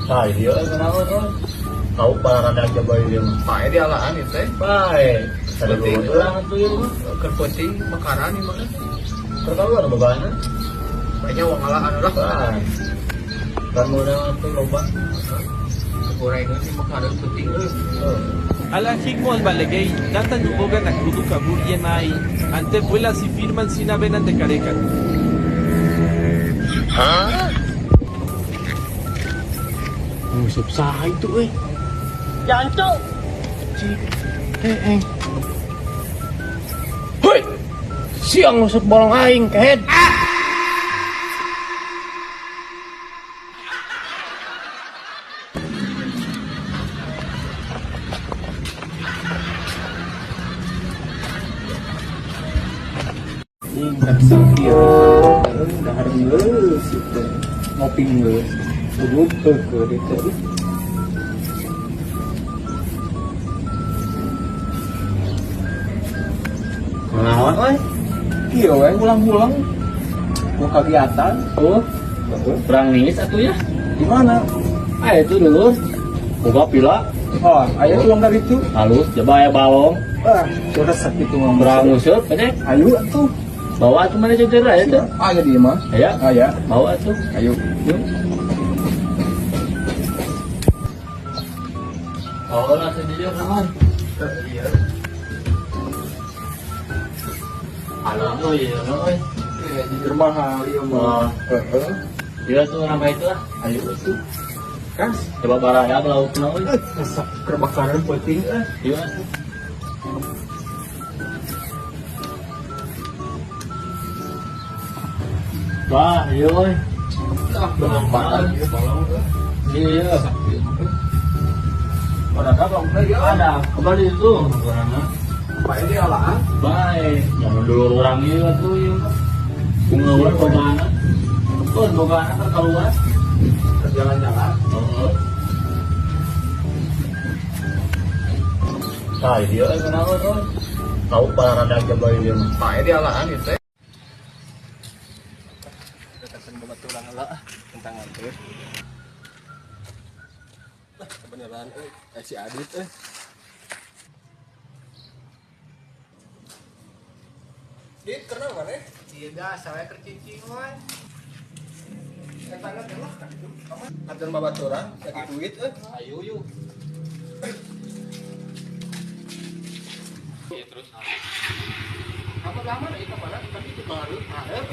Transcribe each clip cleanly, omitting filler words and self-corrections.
Tah ieu kunaon euy. Tahu parada aja bae ieu mah. Pae di alaan ieu teh. Bae. Ada Penting urang atuh ieu mah. Keur penting makaran ieu mah. Keur kaluar bogaana. Banyak uang alaan lah. Bae. Kan meunang atuh loba. Gorengan ieu makaran penting euy. Alan Hikmo Albalegei, Datan Nuboga Nakrudu Kabur Yenai, Ante Vuelas y Firman Sina Venan de Careca. Nguseup saha itu euy? Jancuk. Eh. Hoi. Siang nguseup bolong aing kehed. Dahar geus ieu ngopi geus. Gugup heukeut ditu. Kunaon euy? Ieu we ngulang-ngulang. Mau kegiatan. Oh, kurang ningis atuh ya. Di mana? Ah itu dulu. Boga pila. Oh, aya tuang dari itu. Halus, coba aya balong. Ah, resep itu mah. Kurang nguseup teh. Ayo atuh. Bawa atuh mana cecer aya tuh. Aya di mah. Aya, Aya. bawa atuh. Ayo. Yuk. Oh, lah sendiri naon? Iya. Halus euy, ieu euy. Iya, jujur mahal ieu mah. Heeh. Iya tuh nama itu lah. Ayo atuh. Kas, Coba barada laukna euy. resep keur makanan penting eh. Iya atuh. Wah, iya euy. Ah, bermanfaat ieu balong euy. Iya. Barada balongna ieu. Ada, kembali itu. Orangna. Pae di alaan. Baik, jangan dulu orang ieu atuh ieu mah. Bunga bogaana. Oh, bogaana keur keluar. Keur jalan-jalan. Heeh. Tah ieu euy kunaon euy. Tahu parada aja bae ieu mah. Pae di alaan ieu teh. Katakan babaturan heula ah tentang teh. Lah, kebenaran euy, si Adit euy. Dit, kenapa maneh? Iya biasa we keur cicing we. Eta teh lah ka ditu. Aturan babaturan lagi duit euy. Ayo yuk. Iya terus. Apa lama ieu ka mana? Tapi itu baru hareup.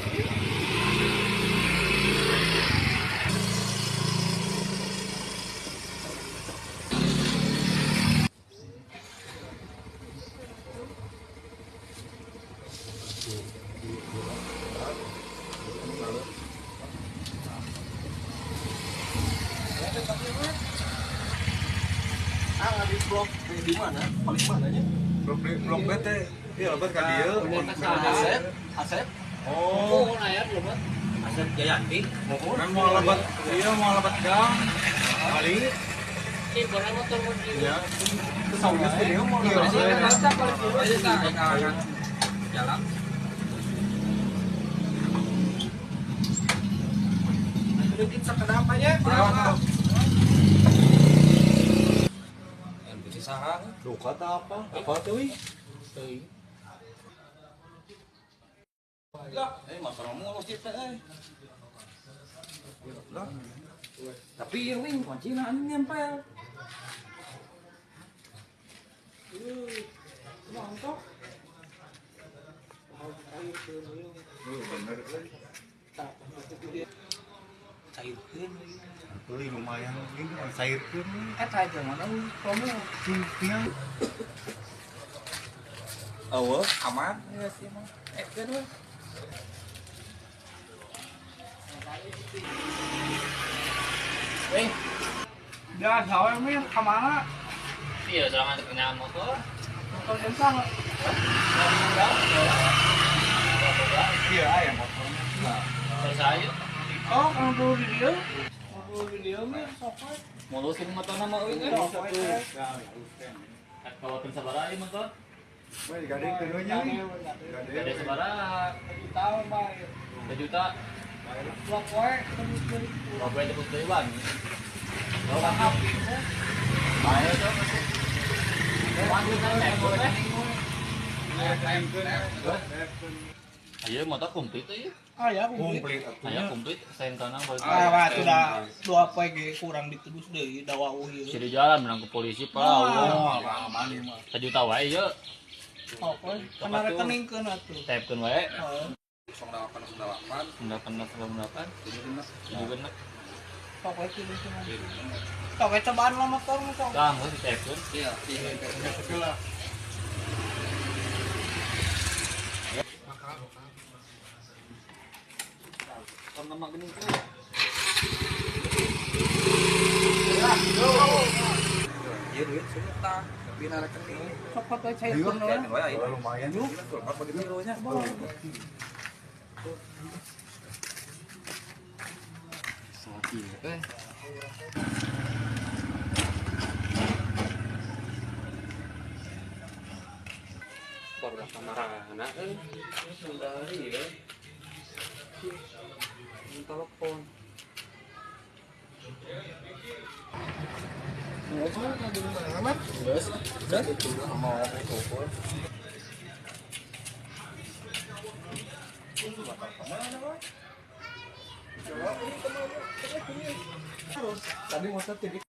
Ah, di blok B di mana? Paling mananya? Blok B, blok B teh. Iya, lebat ka dieu. Asep, Asep. Oh, Asep Jayanti. kan mau lebat, iya mau lebat gang. Kali. Iya. Terus geus ke dieu mau lebat. Jalan. Sedikit sekedap aja. Duka tah apa? Apa teh wih? Lah, masalah mulus ieu teh euy. Lah. Tapi ieu wing kuncina anjing nempel. Mantap. Bener euy. Cairkeun Euy lumayan ini cairkeun. Eta aja mana promo. Cingkiang. Eueuh, aman ya sih mah. Keun we. Weh, Biasa we mir ka mana? iya serangan kenyataan motor. Motor gentang. Iya, aya motornya. Terus ayo. Oh, kalau dulu di dieu. Dulu di dieu mir sok we. Mulusin motor nama euy. Sok we teh. Kalau pun sabaraha ieu motor? Weh, gade keun nya. Gade sabaraha? Juta bae. 1 juta. Dua poe tebus deui. Berapa tebus deui bang? Ayo motor komplit euy. Ah ya komplit. Aya komplit saentana balik. Ah sudah 2 poe ge kurang ditebus deui da wauh ieu. Si di jalan menang ke polisi pak. Oh, aman ieu mah. Sajuta wae ieu. Oh, kana rekeningkeun atuh. Tapekeun wae. Heeh. 08 08 08 08 7 genep. Pokoknya kieu mah. Tok cobaan lah motor mah sok. Tah, geus ditapekeun. Iya, iya. Nama gini tuh. Iya duit semua tah, tapi na rekening. Copot we cairkeun we. Lumayan juga tuh, apa begitu nya. Sapi teh. Baru kamarana euy. Sundari ya. Telepon. Tadi motor tidik